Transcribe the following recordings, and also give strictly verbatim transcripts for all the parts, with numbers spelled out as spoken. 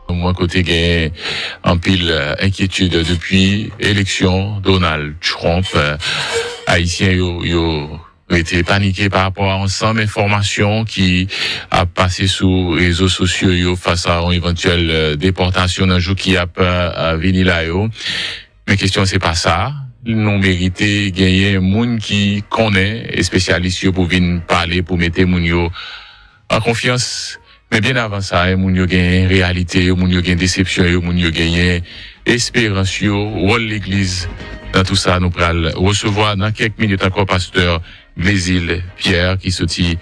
Mwen kote gen anpil eh, enkyetid depi eleksyon Donald Trump. Eh, Ayisyen yo, yo rete panike pa rapò a ansanm enfòmasyon ki ap pase sou rezo sosyo yo fas a yon evantyèl eh, depòtasyon nan jou ki ap eh, vini la yo. Men kesyon se pa sa. Nou merite genyen moun ki konnen, espesyalis yo pou vin pale, pou mete moun yo an konfyans. Men byen avan sa, eh, moun yo genyen reyalite yo, moun yo gen desepsyon yo, moun yo genyen esperans yo, wòl legliz nan tou sa. Nou pral resevwa nan kèk minit ankò pastè Glezil Pierre ki soti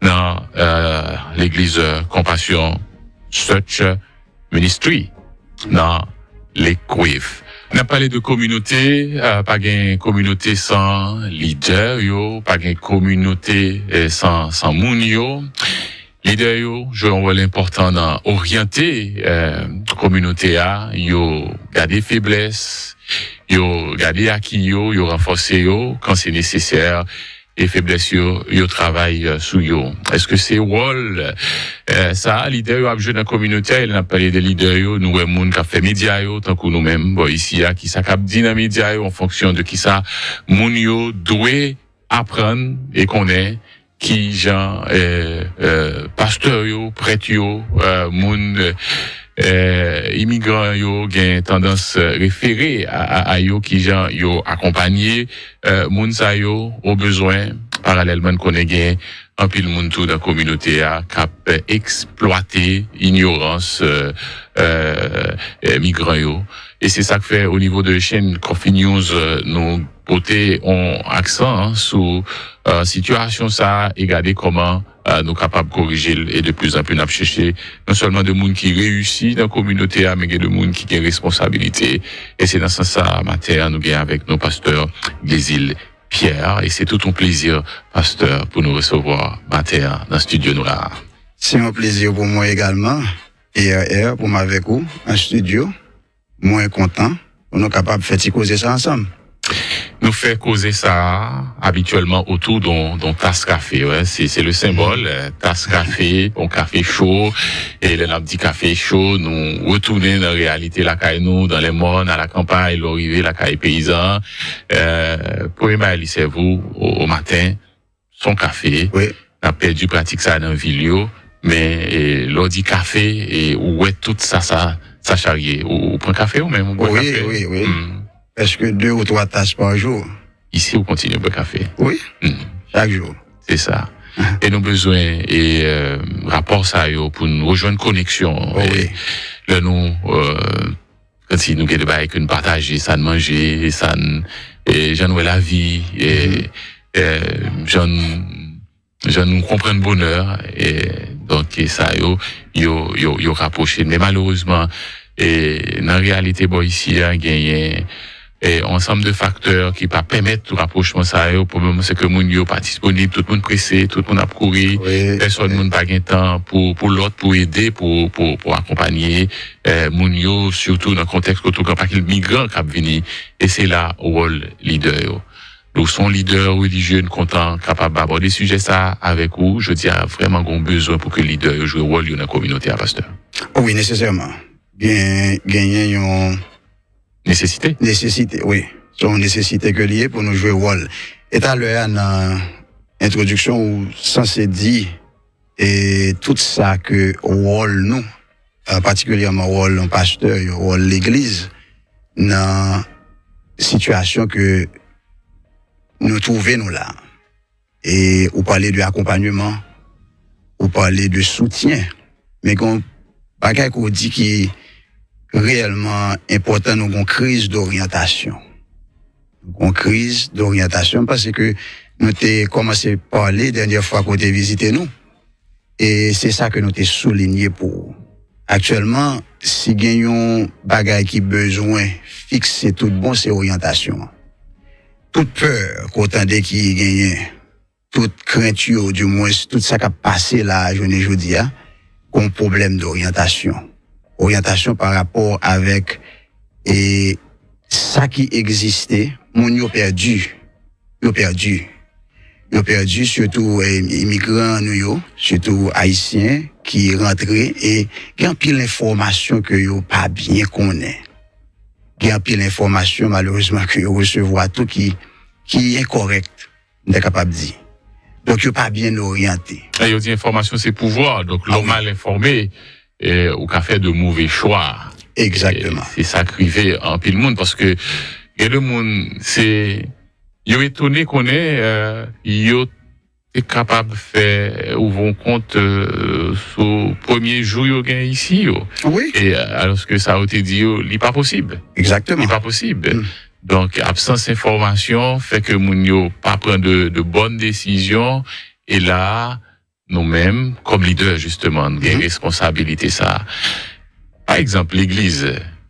nan eh, legliz eh, Compassion Search Ministry nan Lake Wave. N ap pale de kominote, eh, pa gen kominote san lidè yo, pa gen kominote eh, san, san moun yo. Lidè yo jwe yon wòl enpòtan nan oryante eh, kominote a, yo gade feblès, yo gade aki yo, yo ranfòse yo kan se nesesè, e feblès yo, yo travay eh, sou yo. Èske se wòl eh, sa a lidè yo ap jwe nan kominote a? E lè n ap pale de lidè yo, nou wè moun k ap fè medya yo, tankou nou menm, bò isi a, ki sa k ap di nan medya yo, an fonksyon de ki sa moun yo dwe aprann e konnen ki jan eh, eh, pastè yo, prèt yo, eh, moun eh, imigran yo gen tandans eh, refere a, a, a yo, ki jan yo akonpanye eh, moun sa yo o bezwen. Paralèlman, n konnen gen anpil moun tou nan kominote a k ap eh, eksplwate inyorans eh, eh, eh, migran yo. E se sa k fè, o nivo de chenn Coffee News, eh, nou pote yon aksan sou eh, sitiyasyon sa a e gade kòman eh, nou kapab korije l. E de plizanpli, n ap chèche non sèlman de moun ki reyisi nan kominote a, men gen de moun ki gen responsabilite. E se nan sans sa a, maten an, nou gen avèk nou pastè Glezil Pierre. E se tout yon plezi, pastè, pou nou resevwa maten an nan estidyo nou la a. Se yon plezi pou mwen egalman, P R R, pou m avèk ou an estidyo. Mwen kontan pou nou kapab fè ti koze sa ansanm. Nou fè koze sa a abityèlman otou don, don tas kafe. Wè. Se, se le senbòl, eh, tas kafe, yon kafe cho. E lè n ap di kafe cho, nou retounen nan reyalite lakay nou, dans les mornes, à la campagne, lè w rive lakay peyizan. Eh, premye bagay li sèvi w o, o maten, se yon kafe. Wi. N ap pèdi pratik sa nan vil yo, men eh, lè w di kafe, eh, ou wè tout sa, sa, sa charye. Ou, ou pran kafe ou menm, ou bwè kafe? Wi, wi, wi. Hmm. Prèske de ou twa tas pa jou. Isi, ou kontinye bwè kafe? Wi, hmm, chak jou. Se sa. E nou bezwen e eh, rapò sa yo pou nou rejwenn koneksyon. Oh, wi. Lè nou eh, Kòmsi nou gen de bagay ke n pataje, sa n manje, sa n, e, jan n wè lavi, e, e, jan n, jan nou konprann bonè, e, donk, e, sa yo, yo, yo, yo rapwoche n. Men malerezman, e, nan reyalite bò isi a, genyen, e, yon ansanm de faktè ki pa pèmèt rapwochman sa yo. Pwoblèm se ke moun yo pa disponib, tout moun prese, tout moun ap kouri, pèsòn moun pa gen tan pou, pou lòt, pou ede, pou, pou, pou akonpanye eh, moun yo, sitou nan kontèks kote w gen anpil migran k ap vini, e se la wòl lidè yo. Lè w se yon lidè relijye, n kontan kapab abòde sijè sa a avèk ou. Jodi a, vrèman gen yon bezwen pou ke lidè yo jwe wòl yo nan kominote a, pastè. O wi, nesesèman. Gen, genyen yon nesesite? Nesesite, wi. Se yon nesesite ke li ye pou nou jwe wòl. E talè a, nan entwodiksyon, ou sanse di e tout sa ke wòl nou, eh, patikilyèman wòl yon pastè, yon wòl legliz, nan sitiyasyon ke nou twouve nou la. E ou pale de akonpanyeman, ou pale de soutyen, men gen yon bagay ke w di ki reyèlman enpòtan, nou gen yon kriz doryantasyon. Nou gen yon kriz doryantasyon, m panse ke nou te kòmanse pale dènyè fwa ke w te vizite nou. E se sa ke nou te soulinye pou ou. Aktyèlman, si gen yon bagay ki bezwen fikse tout bon, se oryantasyon an. Tout pè ke w tande ki genyen, tout krent yo, dimwens, tout sa k ap pase la a, jounen jodi a, gen yon pwoblèm doryantasyon. Oryantasyon pa rapò avèk, e, sa ki egziste, moun yo pèdi. Yo pèdi. Yo pèdi, sitou, e, imigran nou yo, sitou ayisyen, ki rantre e gen anpil enfòmasyon ke yo pa byen konnen. Gen anpil enfòmasyon, malerezman, ke yo resevwa tou ki, ki enkòrèk, m ta kapab di. Donk, yo pa byen oryante. E yo di enfòmasyon se pouvwa. Donk, lè w mal enfòme, eh, ou ka fè de move chwa. Egzakteman. Eh, se sa k rive anpil moun, paske gen de moun, se, yo etone konnen, eh, yo te kapab fè ouvri yon kont, eh, sou premye jou yo gen isi yo. Wi. E, eh, alòske sa yo te di yo, li pa posib. Li Egzakteman. Pa posib. Donk, absans enfòmasyon fè ke moun yo pa pran de, de bòn desizyon. E la, nou menm, kòm lidè, jisteman, nou gen responsabilite sa. Pa egzanp, legliz,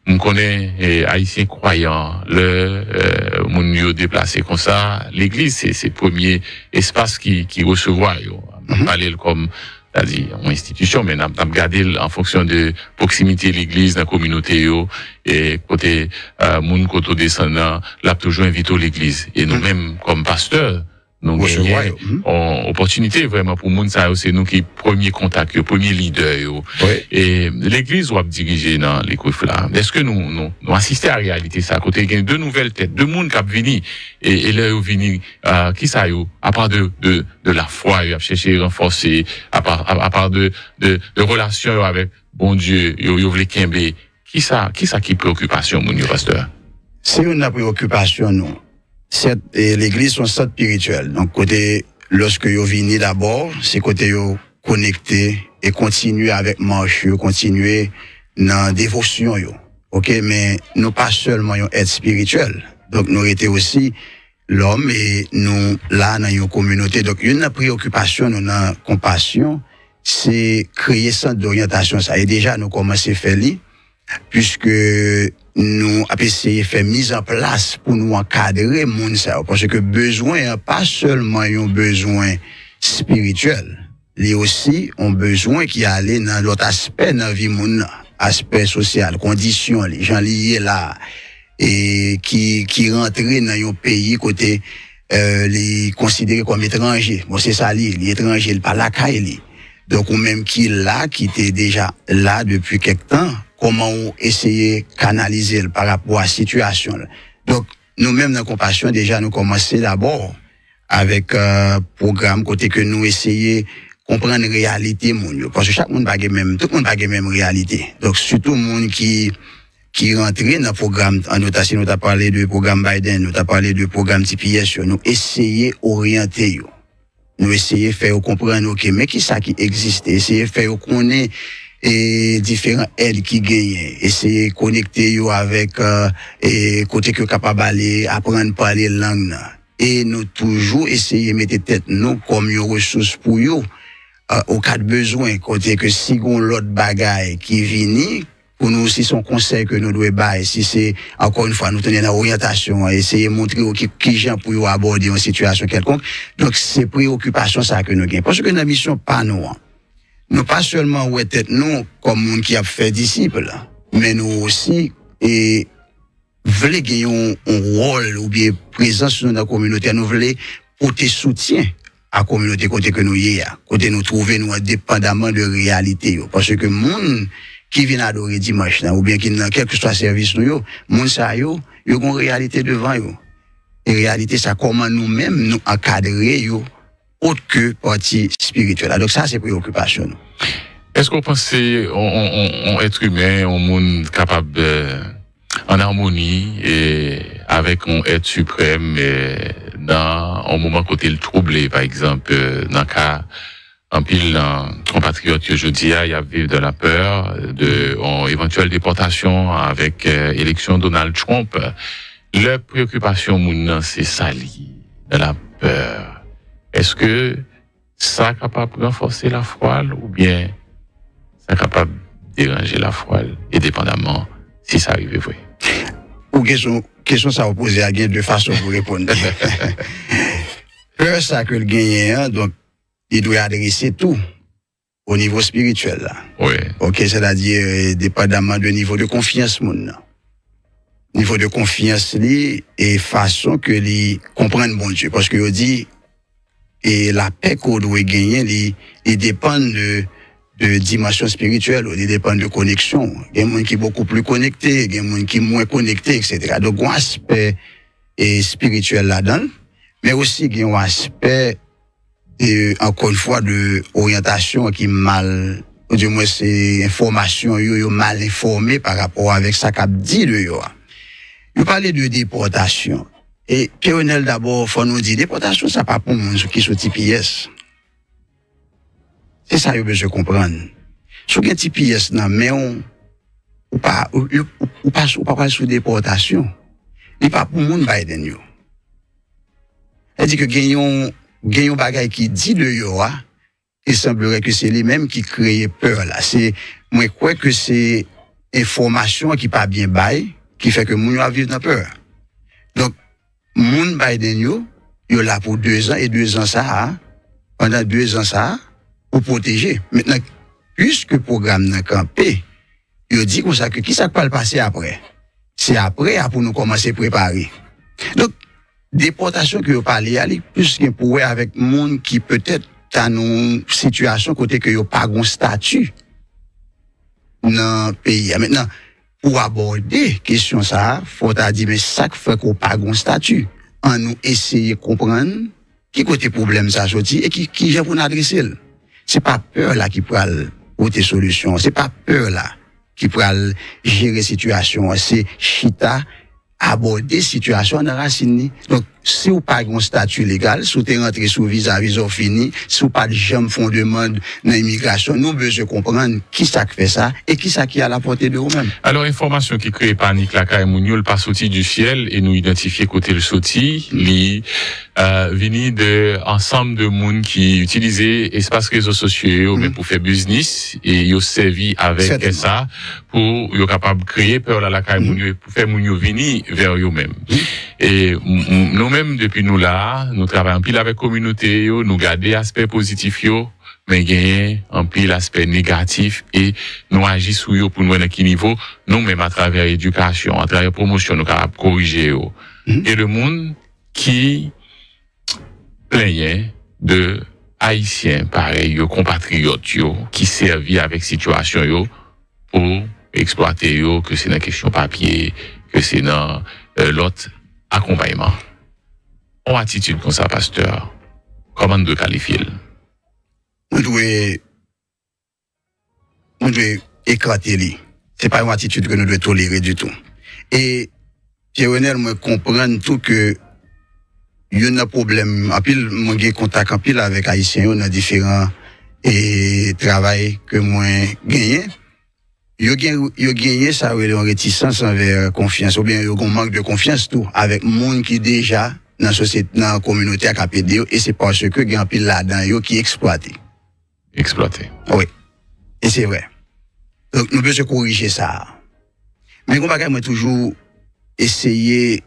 m konnen, eh, Ayisyen kwayan, lè, eh, moun yo deplase konsa, legliz, se, se premye espas ki, ki resevwa yo. M ap pale l kòm, sètadi, yon enstitisyon, men n ap, n ap gade l an fonksyon de pwoksimite legliz nan kominote yo, e kote, eh, moun kote w desann nan, l ap toujou envite w legliz. E nou menm, kòm pastè, nou genyen yon opòtinite vrèman pou moun sa yo, se nou ki premye kontak yo, premye lidè yo. E legliz w ap dirije nan Likwif la, èske nou, nou, nou asiste a reyalite sa, kote gen de nouvèl tèt, de moun k ap vini, e, e lè yo vini, ah, kisa yo, apa de, de, de lafwa yo ap chèche ranfòse, apa, apa de, de, de relasyon yo avèk Bondye, yo, yo vle kenbe, kisa, kisa ki preokipasyon moun yo, pastè? Se youn nan preokipasyon nou. Sèt, e, legliz se yon sant espirityèl. Donk, kote, lòske yo vini dabò, se kote yo konekte e kontinye avèk mach yo, kontinye nan devosyon yo. Oke, men nou pa sèlman yon èt espirityèl. Donk, nou rete osi lòm e nou la nan yon kominote. Donk, youn nan preokipasyon nou nan Konpasyon, se kreye sant doryantasyon sa. E deja, nou kòmanse fè li, piske nou ap eseye fè mizanplas pou nou ankadre moun sa yo. Paske bezwen an pa sèlman yon bezwen espirityèl, li osi yon bezwen ki ale nan lòt aspè nan vi moun nan, aspè sosyal, kondisyon li, jan li ye la, e ki, ki rantre nan yon peyi kote, eh, li konsidere kòm etranje. Bon, se sa li, li etranje, li pa lakay li. Donk, ou menm ki la, ki te deja la depi kèk tan, kòman ou eseye kanalize l pa rapò a sitiyasyon l? Donk, nou menm nan Konpasyon, deja nou kòmanse dabò avèk, eh, pwogram kote ke nou eseye konprann reyalite moun yo. Paske chak moun pa gen menm, tout moun pa gen menm reyalite. Donk, sitou moun ki, ki rantre nan pwogram, an nou ta, si nou ta pale de pwogram Biden, nou ta pale de pwogram T P S yo, nou eseye oryante yo. Nou eseye fè yo konprann, oke, men kisa ki egziste, eseye fè yo konnen, e, diferan èd ki genyen, eseye konekte yo avèk, eh, e, kote ke yo kapab ale, aprann pale lang nan. E nou toujou eseye mete tèt nou kòm yon resous pou yo, eh, o ka de bezwen, kote ke si gon lòt bagay ki vini, pou nou, si se yon konsèy ke nou dwe bay, si se, ankò yon fwa, nou tounen nan oryantasyon an, eseye montre yo ki, ki jan pou yo abòde yon sitiyasyon kèlkonk. Donk, se preyokipasyon sa ke nou gen. Paske nan misyon pa nou an, nou pa sèlman wè tèt nou kòm moun ki ap fè disip, men nou osi, e, vle gen yon, yon wòl oubyen prezans nou nan kominote a, nou vle pote soutyen a kominote kote ke nou ye a, kote nou twouve nou an, depandaman de reyalite yo. Paske moun ki vin adore dimanch lan, oubyen ki nan kèlkeswa sèvis nou yo, moun sa yo, yo gen yon reyalite devan yo. E reyalite sa, kòman nou menm nou ankadre yo, ot ke pati espirityèl la. Donk, sa se preyokipasyon nou. Èske w panse yon, yon, yon, yon èt imen, yon moun kapab, eh, an amoni, eh, avèk yon èt siprèm, eh, nan yon moman kote l twouble, pa egzanp, eh, nan ka anpil nan konpatriyòt yo jodi a, y ap viv dans la peur de yon evantyèl depòtasyon avèk, eh, eleksyon Donald Trump. Lè preyokipasyon moun nan se sa li, dans la peur, èske sa kapab ranfòse lafwa l oubyen sa kapab deranje lafwa l, endepandaman si sa rive vre? Ou kesyon, kesyon sa ou poze a gen de fason pou reponn. Pè sa ke l genyen an, donk, li dwe adrese tou o nivo espirityèl la. Wi. Oke, sètadi, eh, depandaman de nivo de konfyans moun nan. Nivo de konfyans li e fason ke li konprann Bondye. Paske yo di, e lapè ke w dwe genyen, li, li depann de, de dimansyon espirityèl ou, li depann de koneksyon. Gen moun ki bokou pli konekte, gen moun ki mwen konekte, et cetera. Donk, gen yon aspè e espirityèl ladan l, men osi gen yon aspè de, ankò yon fwa, de oryantasyon ki mal, ou di mwen se enfòmasyon yo, yo mal enfòme pa rapò avèk sa k ap di deyò a. Yo pale de depòtasyon. E Pierre Renel, dabò, fò nou di, depòtasyon sa pa pou moun sou ki sou T P S. Se sa yo bezwen konprann. Si w gen T P S nan men w, ou pa, ou, ou, ou pa, ou pa pral sou depòtasyon. Li pa pou moun Biden yo. Sa di ke gen yon, gen yon bagay ki di deyò a, e sanblere ke se li menm ki kreye pè la. Se, mwen kwè ke se enfòmasyon ki pa byen bay, ki fè ke moun yo ap viv nan pè. Donk, moun Biden yo, yo la pou de zan, e de zan sa a, pandan de zan sa a, pou pwoteje. Mentnan, piske pwogram nan kanpe, yo di konsa ke kisa k pral pase apre? Se apre a pou nou kòmanse prepare. Donk, depòtasyon ke yo pale a, li plis gen pou wè avèk moun ki petèt ta nan yon sitiyasyon kote ke yo pa gon stati nan peyi a. Mentnan, pou abòde kesyon sa a, fò w ta di, men sa k fè ke w pa gon stati? An nou eseye konprann ki kote pwoblèm sa a soti e ki, ki jan pou n adrese l. Se pa pè la ki pral pote solisyon an. Se pa pè la ki pral jere sitiyasyon an. Se chita, abòde sitiyasyon an nan rasin li. Donk, si w pa gen yon stati legal, si w te rantre sou viza, viza w fini, si w pa t janm fè yon demann nan imigrasyon, nou bezwen konprann kisa k fè sa e kisa ki a la pòte de ou menm. Alò, enfòmasyon ki kreye panik lakay moun yo, l pa soti di syèl e nou idantifye kote l soti. Li, euh, vini de ansanm de moun ki itilize espas rezo sosyo yo, men pou fè biznis, e yo sèvi avèk sa pou yo kapab kreye pè la lakay moun yo e pou fè moun yo vini vè yo menm. E m- m- nou menm, depi nou la a, nou travay anpil avèk kominote yo, nou gade aspè pozitif yo, men genyen anpil aspè negatif e nou aji sou yo pou n wè nan ki nivo nou menm, atravè edikasyon, atravè pwomosyon, nou kapab korije yo. E de moun ki plenyen de Ayisyen parèy yo, konpatriyòt yo, ki sèvi avèk sitiyasyon yo pou eksplwate yo, ke se nan kesyon papye, ke se nan, euh, lòt akonpayman. Yon atitid konsa, pastè, kòman n dwe kalifye l? Nou dwe, nou dwe ekate li. Se pa yon atitid ke nou dwe tolere ditou. E Pierre Renel, mwen konprann tou ke youn nan pwoblèm, anpil, mwen gen kontak anpil avèk Ayisyen yo nan diferan, e, travay ke mwen genyen. Yo gen, yo genyen sa yo rele yon retisans anvè konfyans, oubyen yo gen yon mank de konfyans tou avèk moun ki deja nan sosyete, nan kominote a k ap ede yo, e se paske gen anpil ladan yo ki eksplwate. Eksplwate. Wi. E se vre. Donk, nou bezwen korije sa a. Men gen yon bagay mwen toujou eseye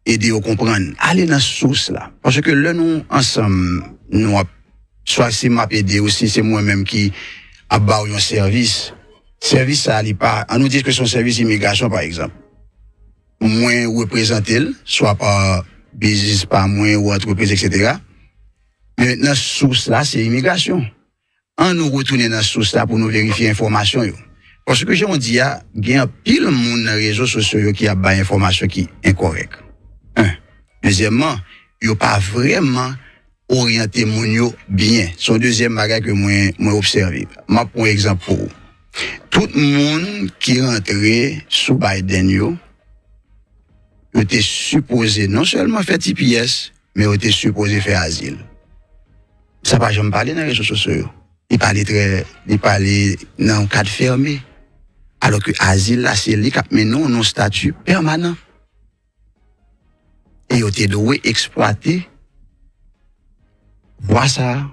ede yo konprann. Ale nan sous la. Paske lè nou ansanm, nou ap, swa se m ap ede ou, si se mwen menm ki ap ba w yon sèvis, sèvis sa a, li pa, an nou di ke se yon sèvis imigrasyon, pa egzanp. Mwen reprezante l, swa pa biznis pa mwen ou antrepriz, et cetera. Men mentnan, sous la, se imigrasyon. An nou retounen nan sous la pou nou verifye enfòmasyon yo. Paske jan w di a, gen anpil moun nan rezo sosyo yo ki ap bay enfòmasyon ki enkòrèk. En. Dezyèmman, yo pa vrèman oryante moun yo byen. Se yon dezyèm bagay ke mwen, mwen obsève. M ap pran yon egzanp pou ou. Tout moun ki rantre sou Biden yo, yo te sipoze non sèlman fè T P S, men yo te sipoze fè azil. Sa pa janm pale nan rezo sosyo yo. Li pale trè, li pale nan yon kad fèmen. Alò ke azil la, se li k ap mennen w nan yon stati pèmanan. E yo te dwe eksplwate vwa sa a.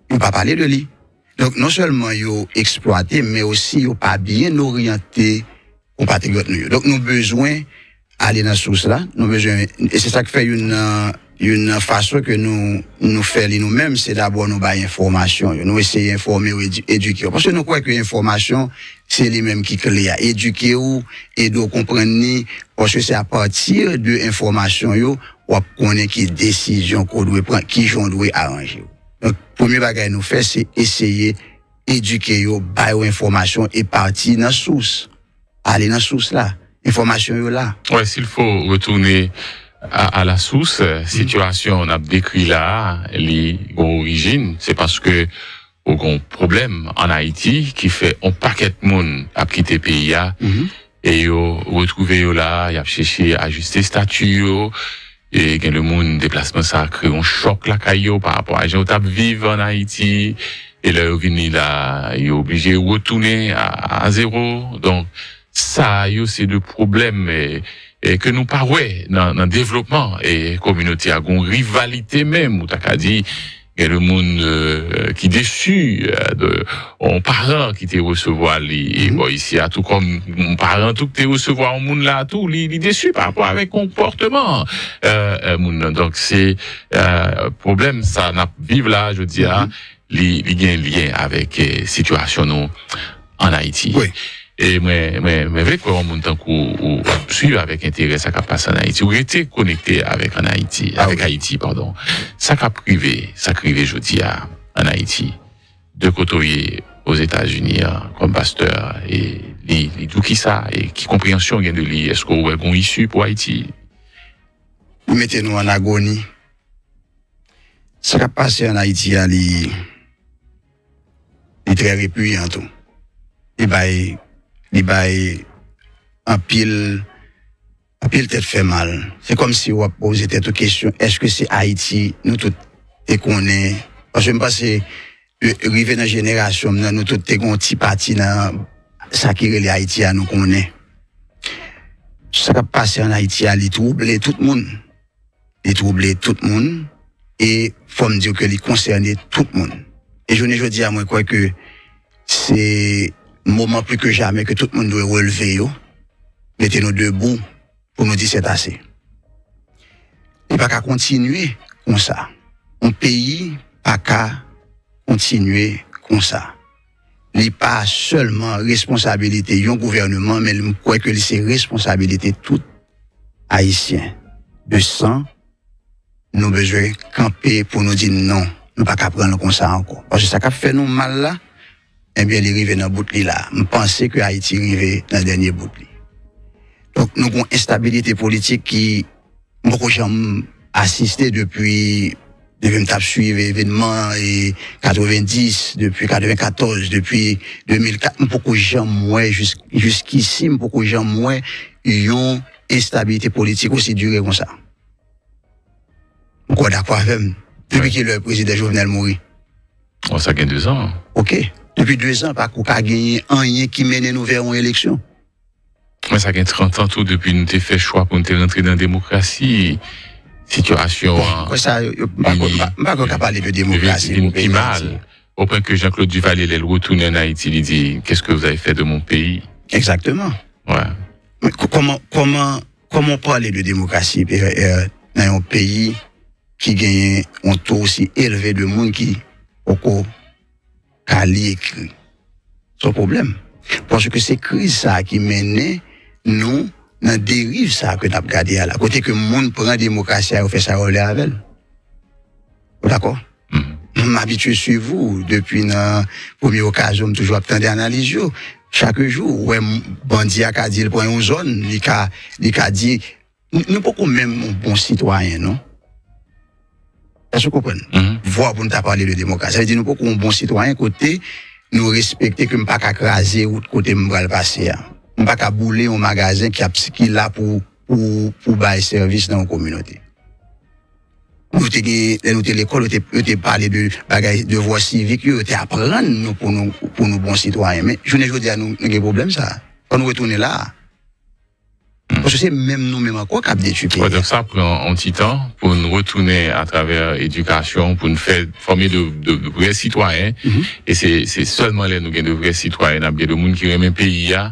Yo pa pale de li. Donk, non sèlman yo eksplwate, men osi yo pa byen oryante konpatriyòt nou yo. Donk, nou bezwen ale nan sous la, nou bezwen, e se sa k fè youn nan, youn nan fason ke nou, nou fè li nou menm, se dabò nou bay enfòmasyon yo. Nou eseye enfòme yo, edi-, edike yo. Paske nou kwè ke enfòmasyon, se li menm ki kle a. Edike w, ede w konprann li, paske se apati de enfòmasyon yo, w ap konnen ki desizyon ke w dwe pran, ki jan w dwe aranje w. Donk, premye bagay nou fè, se eseye edike yo, ba yo enfòmasyon e pati nan sous. Ale nan sous la. Enfòmasyon yo la. Ouais, s'il faut retourner à, à la source, euh, sitiyasyon n ap dekri la a, li gen orijin, se paske ou gen pwoblèm an Ayiti ki fè yon pakèt moun ap kite peyi a e yo retwouve yo la, y ap chèche ajiste estati yo, e gen de moun deplasman sa kreye yon chòk lakay yo pa rapò a jan yo t ap viv an Ayiti, e lè yo vini la, yo oblije retounen a, a zewo. Donk, sa yo se de pwoblèm e, e ke nou pa wè nan, nan devlopman e kominote a. Gon rivalite menm, ou ta ka di, gen de moun euh, ki desi euh, de yon paran ki te resevwa li e bò isi a, tou kòm yon paran tou ki te resevwa yon moun la tou, li, li desi pa rapò avèk konpòteman euh, euh, moun nan. Donk se euh, pwoblèm sa n ap viv la jodi a, li, li gen lyen avèk euh, sitiyasyon nou an Ayiti. Wi. E mwen, mwen, mwen vle kwè yon moun tankou ou ap swiv avèk enterè sa k ap pase an Ayiti. Ou rete konekte avèk an Ayiti, Ah, avèk wi. Ayiti, padon. Sa k ap rive, sa k rive jodi a an Ayiti. De kote w ye Ozetazini an, kòm pastè, e li, li di w ki sa, e ki konpreyansyon w gen de li, èske w wè gon isi pou Ayiti? Li mete nou an agoni. Sa k ap pase an Ayiti a, li, li trè repiyan tou. Li bay, li bay anpil, anpil tèt fè mal. Se kòm si w ap poze tèt ou kesyon, èske se Ayiti nou tout te konnen? Paske m panse, rive nan jenerasyon m nan, nou tout te gen yon ti pati nan sa ki rele Ayiti a nou konnen. Sa k ap pase an Ayiti a, li twouble tout moun. Li twouble tout moun. E fò m di w ke li konsène tout moun. E jounen jodi a, mwen kwè ke se moman pli ke jamè ke tout moun dwe relve yo, mete nou debou pou nou di sètase. Li pa ka kontinye konsa. Yon peyi pa ka kontinye konsa. Li pa sèlman responsabilite yon gouvèneman, men m kwè ke li se responsabilite tout Ayisyen de san. Nou bezwen kanpe pou nou di non. Nou pa ka pran l konsa ankò. Paske sa k ap fè nou mal la, ebyen, li rive nan bout li la. M panse ke Ayiti rive nan dènye bout li. Donk, nou gen yon enstabilite politik ki m poko janm asiste depi, depi m t ap swiv evènman e katrevenndis, depi katrevenkatòz, depi de mil kat, m poko janm wè jis, jiskisi, m poko janm wè yon enstabilite politik osi dire konsa. Ou kwè w dakò avè m? Depi kilè prezidan Jovenel mouri? Bon, sa gen dezan. Ok. Depi dezan, pa kou ka genyen anyen ki mennen nou vè yon eleksyon. Men sa gen trant an tou depi nou te fè chwa pou nou te rantre nan demokrasi. Sitiyasyon an. Konsa, yo, m pa kwè, m pa kwè yo ka pale de demokrasi pou peyi Dayiti. Au point que Jean-Claude Duvalier, lè l retounen an Ayiti, li di, qu'est-ce que vous avez fait de mon pays? Exactement. Ouais. Men kòman, kòman, kòman w pale de demokrasi nan yon peyi ki genyen yon to osi elve de moun ki poko ka li ekri? Se yon pwoblèm. Paske se kriz sa a ki mennen nou nan deriv sa a ke n ap gade a la. Kote ke moun pran demokrasi a, yo fè sa yo vle avè l. Ou dakò? M abitye swiv ou depi nan premye okazyon, m toujou ap tande analiz yo. Chak jou, ou wè bandi a ka di l pran yon zòn, li ka, li ka di, nou poko menm yon bon sitwayen, non. Èske w konprann? Vwa pou n ta pale de demokrasi. Sa vle di nou poko yon bon sitwayen kote nou respekte ke m pa ka kraze wout kote m pral pase a. M pa ka boule yon magazen ki ap, ki la pou, pou, pou bay sèvis nan yon kominote. Nou te gen, lè nou te lekòl, yo te, yo te pale de bagay, devwa sivik yo, yo te aprann nou pou nou, pou nou bon sitwayen. Men, jounen jodi a, nou, nou gen pwoblèm sa. Fò nou retounen la a. Paske se menm nou menm ankò k ap detwi peyi a. Donk sa pran yon ti tan pou n retounen atravè edikasyon, pou n fè, fòme de, de, de vrè sitwayen. E se, se sèlman lè nou gen de vrè sitwayen, n ap gen de moun ki renmen peyi a,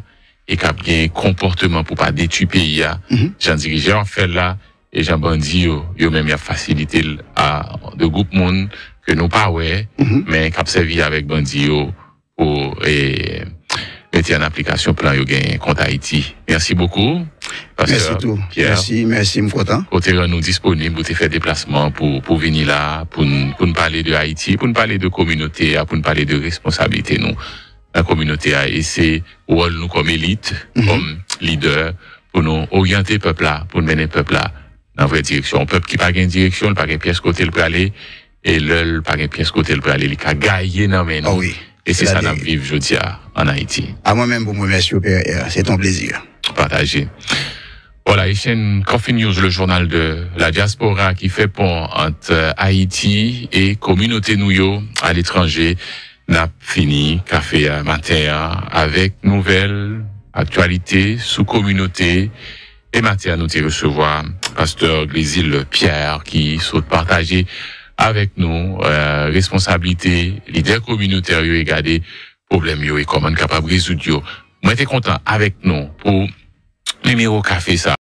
e k ap gen konpòteman pou pa detwi peyi a, jan dirijan yo ap fè l la, e jan bandi yo, yo menm y ap fasilite l a de gwoup moun ke nou pa wè, men k ap sèvi avèk bandi yo pou e, mete an aplikasyon plan yo genyen kont Ayiti. Mèsi bokou, Pastè Mèsi tou. Pierre. Mèsi, mèsi, m kontan. Ou te rann nou disponib, ou te fè deplasman pou, pou vini la, pou n, pou n pale de Ayiti, pou n pale de kominote a, pou n pale de responsablite nou nan kominote a. E se wòl nou kòm elit, kòm lidè, pou nou oryante pèp la, pou n mennen pèp la nan vrè direksyon. Yon pèp ki pa gen direksyon, li pa gen pyès kote l prale, e lè l pa gen pyès kote l prale, li ka gaye nan men Ah nou. Wi. E se Se sa la n ap deriv. Viv jodi a an Ayiti. A mwen menm pou m remèsye w, Pierre, se ton plezi. Pataje. Voilà, Haitian Coffee News, le journal de la diaspora qui fait pont entre euh, Haïti et communauté nou yo à l'étranger. N ap fini kafe a maten an avèk nouvèl, aktyalite sou kominote. E maten an, nou te resevwa pastè Glézil Pierre ki sot pataje avèk nou euh, responsablite lidè kominotè yo e gade pwoblèm yo e kòman n kapab rezoud yo. Mwen te kontan avèk nou pou nimewo kafe sa